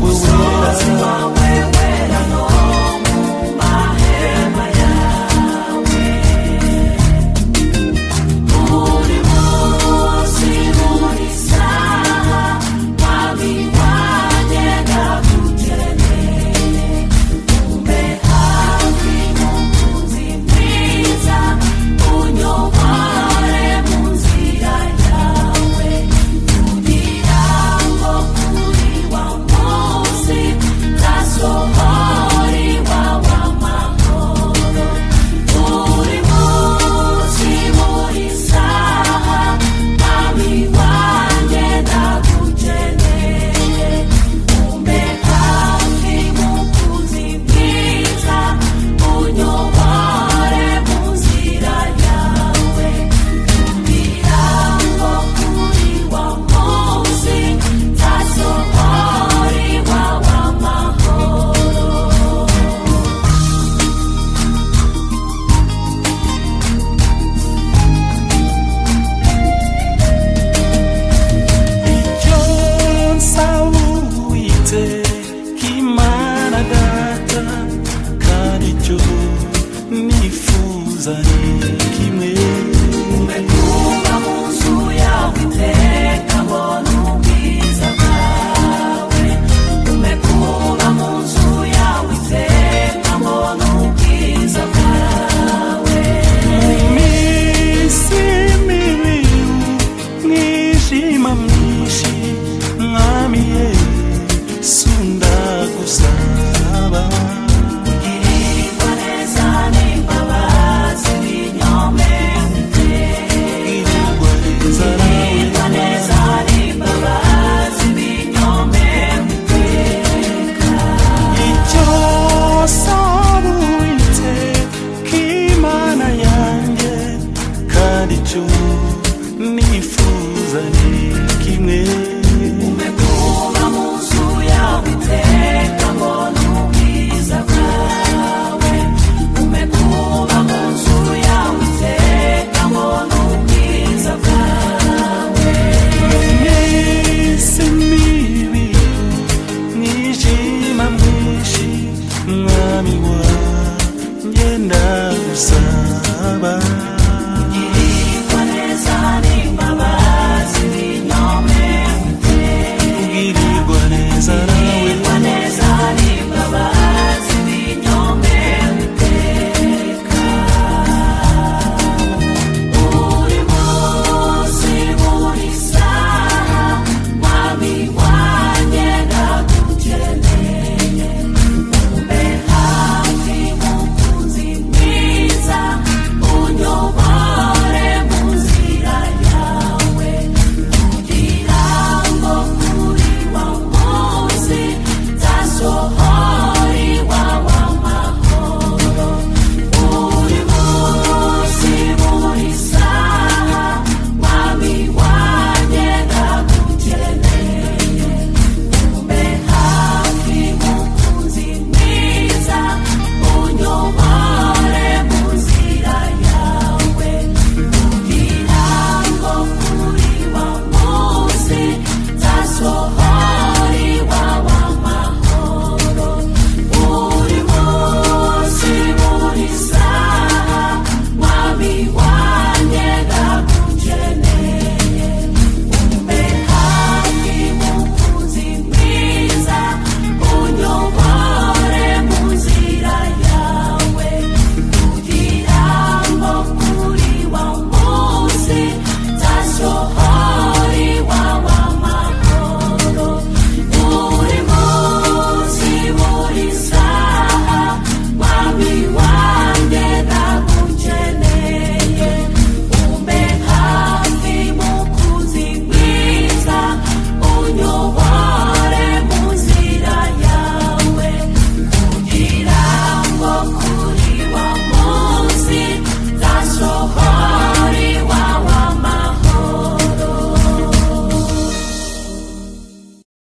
wawe wera. Musozi wawe wera no mu mahema yawe. Buri munsi, buri saha, Mwami wanjye, ndagukeneye. Umbe hafi, mukunzi mwiza, unyobore mu nzira yawe, kugira ngo kuri wa munsi nzasohora iwawe amahoro. Buri munsi, buri saha, Mwami wanjye, ndagukeneye. Umbe hafi, mukunzi mwiza, unyobore mu nzira yawe, kugira ngo kuri wa munsi nzasohora iwawe amahoro. Icyo nsaba Uwiteka Imana Data, kandi icyo nifuza ni kimwe: Kuba mu nzu yawe iteka, mbona ubwiza bwawe. Umpe kuba mu nzu yawe iteka, mbona ubwiza bwawe. Mu minsi mibi, mwijima mwinshi, Mwami Yesu, ndagusaba. Kugirirwa neza n'imbabazi binyome iteka. Irirwa neza nawe. Kugirirwa neza n'imbabazi binyome iteka. Icyo nsaba Uwiteka Imana yanjye, kandi icyo nifuza ni kimwe: Umpe kuba mu nzu yawe iteka, mbona